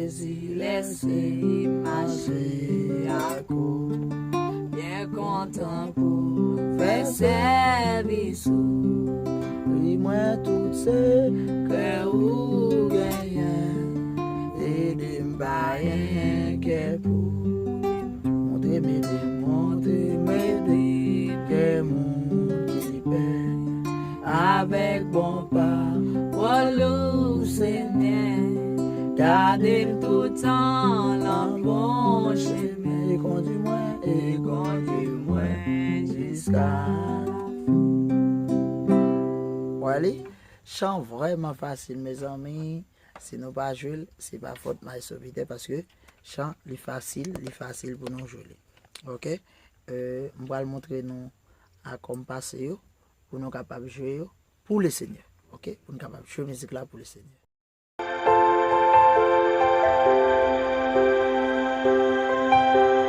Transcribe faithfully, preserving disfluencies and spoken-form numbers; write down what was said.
Jezi, lèse m mache ak ou, byen kontan pou fè sèvis ou. Di mwen tout sekrè ou genyen, ede m pa gen kè pou montre m, ede m montre m, ede m kè moun ki pè avèk bon pawòl ou, Senyè. Gade m toutan nan bon chemen, e kondui mwen, e kondui mwen jiska lafen. Wè li, chan vrèman fasil, mezanmi. Si nou pa jwe l, se pa fòt Maestro Peter, paske chan li fasil, li fasil pou nou jwe li. Oke? Euh, m pral montre nou akò m pase yo, pou nou kapab jwe yo pou Lesenyè. Oke? Pou nou kapab jwe mizik la pou Lesenyè.